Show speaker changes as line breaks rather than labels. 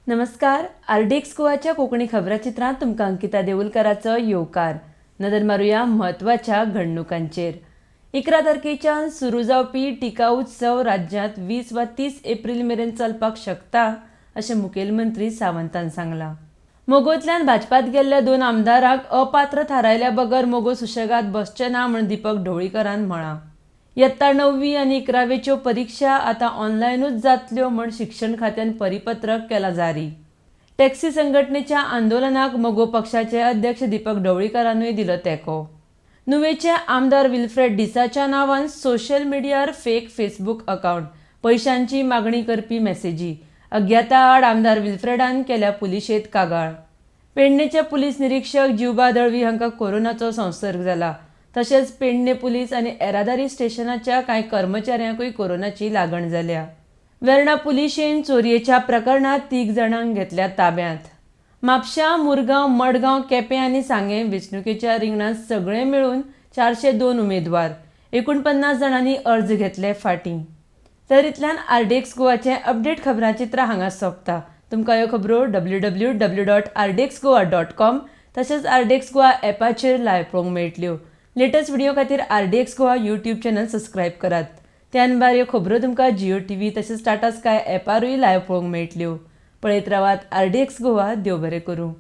नमस्कार, आरडीएक्स गोवाच्या कोंकणी खबराचित्रांत तुमकां अंकिता देऊलकाराचो येवकार. नदर मारुया म्हत्वाच्या घडणुकांचेर. 11 तारखेच्यान सुरू जावपी टिका उत्सव राज्यांत 20 वा 30 एप्रील मेरेन चलपाक शकता अशें मुखेलमंत्री सावंतान सांगलां. मगोंतल्यान भाजपात गेल्ल्या 2 आमदारांक अपात्र थारायल्या बगर मगो सुशेगाद बसचे ना म्हूण दीपक ढवळीकरान म्हळां. यत्ता 9वी आनी 11वेच्यो परिक्षा आतां ऑनलायनूच जातल्यो म्हूण शिक्षण खात्यान परिपत्रक केलां जारी. टॅक्सी संघटनेच्या आंदोलनाक मगो पक्षाचे अध्यक्ष दीपक ढवळीकरानूय दिलो तेंको. नुवेचे आमदार विल्फ्रेड डिसाच्या नांवान सोशल मिडियार फेक फेसबूक अकावंट, पयशांची मागणी करपी मॅसेजी. अज्ञाता आड आमदार विल्फ्रेडान केल्या पुलिशेंत कागाळ. पेडणेचे पुलीस निरीक्षक जिवबा दळवी हांकां कोरोनाचो संसर्ग जाला. तशेंच पेडणे पुलीस आनी येरादारी स्टेशनाच्या कांय कर्मचाऱ्यांकूय कोरोनाची लागण जाल्या. वेर्णा पुलिशेन चोरयेच्या प्रकरणांत 3 जाणांक घेतल्या ताब्यांत. म्हापश्यां, मुरगांव, मडगांव, केपें आनी सांगें वेंचणुकेच्या रिंगणांत सगळे मेळून 402 उमेदवार, 49 जाणांनी अर्ज घेतले फाटीं. तर इतल्यान आरडीएक्स गोवाचें अपडेट खबरांचित्र हांगा सोंपता. तुमकां ह्यो खबरो www.rdxgoa.com तशेंच आरडीएक्स गोवा ॲपाचेर लायव्ह पळोवंक मेळटल्यो. लेटस्ट व्हिडिओ खातीर RDX Goa YouTube channel subscribe करात. त्यान भायर ह्यो खबरो तुमकां जियो टीव्ही तशेंच टाटा स्काय ॲपारूय लायव्ह पळोवंक मेळटल्यो. पळयत रावात आरडीएक्स गोवा. देव बरें करूं.